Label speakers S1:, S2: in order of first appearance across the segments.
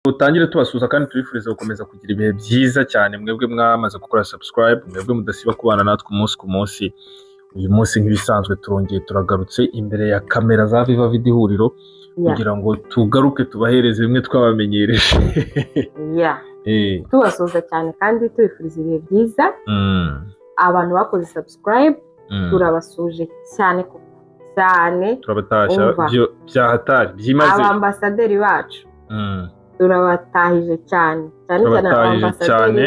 S1: Tutangire tubasuhuza kandi tubifuriza gukomeza kugira ibihe byiza cyane, mwebwe mwamaze gukora subscribe, mwebwe mudasiba kubana natwe umunsi ku munsi. Uyu munsi nk'ibisanzwe turongeye turagarutse imbere ya kamera za Viva Video Ihuriro kugira ngo tugaruke tubahereze bimwe twabamenyereje.
S2: Tubasuhuza cyane kandi tubifuriza ibihe byiza. Abantu bakoze subscribe, turabasuhuje cyane koko cyane.
S1: Turabatashya.
S2: Umva.
S1: Bya hatari byimazeyo.
S2: Abambasaderi bacu, turabatahije cyane cyane cyane.
S1: Turabatahije
S2: Abambasaderi
S1: cyane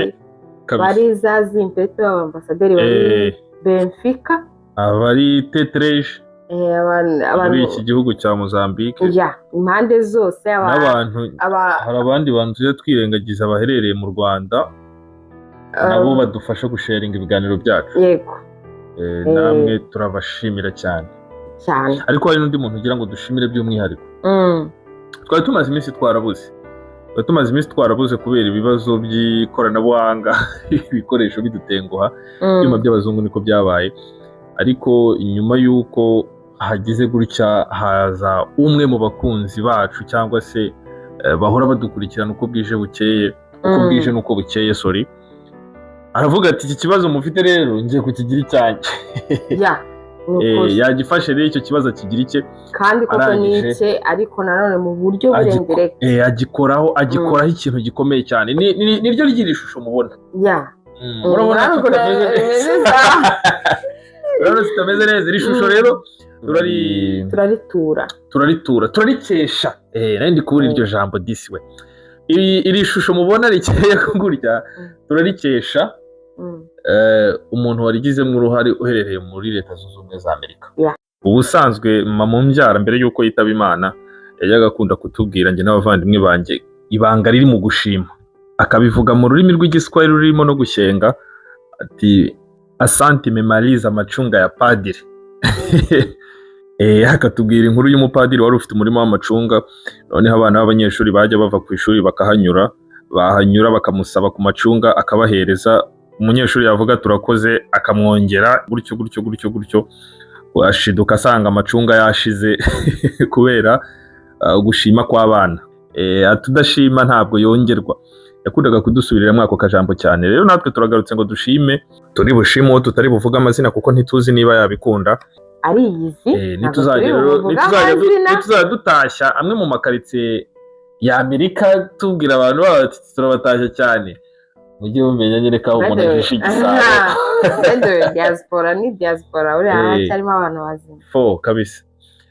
S1: kabisa.
S2: bari za Zimpeto, abambasaderi bari Benfica,
S1: abari Tetreje
S2: abantu
S1: muri iki gihugu cya Mozambique,
S2: ya impande zose,
S1: n'abantu hari abandi bantu tujya twirengagiza baherereye mu Rwanda, nabo badufasha gusharinga ibiganiro byacu. Namwe turabashimira cyane.
S2: Cyane.
S1: Ariko hari n'undi muntu ugira ngo dushimire by'umwihariko. Twari tumaze iminsi twarabuze kubera ibibazo by'ikoranabuhanga, ibikoresho bidutenguha, ibyuma by'abazungu niko byabaye. Ariko nyuma y'uko hagize gutya haza umwe mu bakunzi bacu cyangwa se bahora badukurikirana uko bwije bukeye, uko bwije n'uko bukeye, sorry, aravuga ati: "Iki kibazo mufite rero ngiye kukigira icyanjye."
S2: Ya, ni ukuri.
S1: Yagifashe rero icyo kibazo akigira icye.
S2: Kandi koko ni
S1: Arangije.
S2: icye, ariko nanone mu buryo burengereka.
S1: Agikoraho ikintu gikomeye cyane. Niryo ry'iri shusho mubona. Murabona
S2: Urabona
S1: tutameze neza.
S2: Bimeze sawa.
S1: Urabona tutameze neza. Iri shusho rero
S2: Turaritura.
S1: Turaritura, turarikesha. Nari ndi kubura iryo jambo disi we. Iri shusho mubona rikeye gutya, turarikesha umuntu warigizemo uruhare uherereye muri Leta Zunze Ubumwe za Amerika. Ubusanzwe mama umbyara, mbere y'uko yitaba Imana, yajyaga akunda kutubwira njye n'abavandimwe banjye ibanga riri mu gushima, akabivuga mu rurimi rw'Igiswahili rurimo no gushyenga, ati: "Asante imemaliza machungwa ya padiri." Akatubwira inkuru y'umupadiri wari ufite umurima w'amacunga, noneho abana b'abanyeshuri bajya bava ku ishuri bakahanyura, bahanyura bakamusaba ku macunga akabahereza. Umunyeshuri yavuga "turakoze", akamwongera, gutyo gutyo gutyo gutyo, ashiduka asanga amacunga yashize kubera gushima kw'abana. Atudashima ntabwo yongerwa. Yakundaga kudusubiriramo ako kajambo cyane. Rero natwe turagarutse ngo dushime. Turi bushime uwo tutari buvuge amazina kuko ntituzi niba yabikunda.
S2: Ariyizi. Ntabwo
S1: Nituzajya
S2: turi
S1: rero
S2: buvuge amazina.
S1: Nituzajya dutashya amwe mu makaritsiye ya Amerika, tubwira abantu babo ati "turabatashya cyane", mujye mumenya nyine ko aho umuntu ajisha igisabo.
S2: By the way, diaspora ni diaspora buriya, haracyarimo abantu bazima.
S1: Fo kabisa.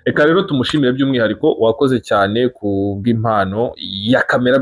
S1: Reka rero tumushimire by'umwihariko, wakoze cyane ku bw'impano ya kamera.